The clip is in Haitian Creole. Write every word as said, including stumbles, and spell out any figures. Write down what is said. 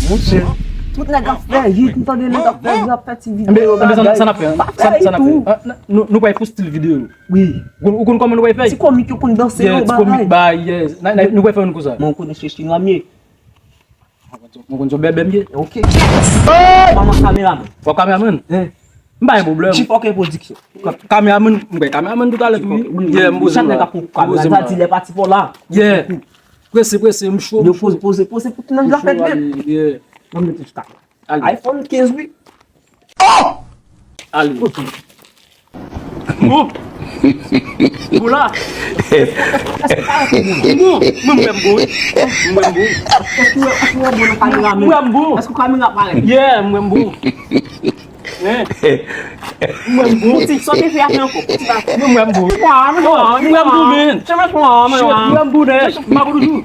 Monchè, tout nèg ap fè hit, m tande nèg ap fè, ap fè ti videyo, bagay. Sa n ap fè? Sa n ap fè? Nou pral fè stil videyo. Wi. Ou konn kòman nou pral fè? Ti komik yo konn danse yo, bagay. Ti komik, bagay, yes. Nou pral fè youn konsa. Mwen, ou konnen se chinwa m ye. Mwen konn se bèbè m ye. Ok. Mwen kameraman. Fò kameraman? M pa gen pwoblèm. G four K Production. Kameraman, mwen kameraman toutalè tou wi. Yeah, m poze la. Chak nèg ap pran kamera, sa di lè pati fò la. Yeah. Prese, prese, m cho. Yo poze, poze, poze pou tout nèg la fèt nèt. Yeah. Mwen mete tout kamera. iPhone kenz wi. Oh! Ale. Bon. Bon la. Bon, mwen mwen bon. Mwen mwen bon. Èske w bon nan kamera men? Mwen bon. Èske kamera parèt? Yeah, mwen bon. Hein? Mwen bon. Ti sa te fè ankò. Mwen mwen bon. Mwen bon men. Mwen bon men. Mwen bon men. Mwen bon.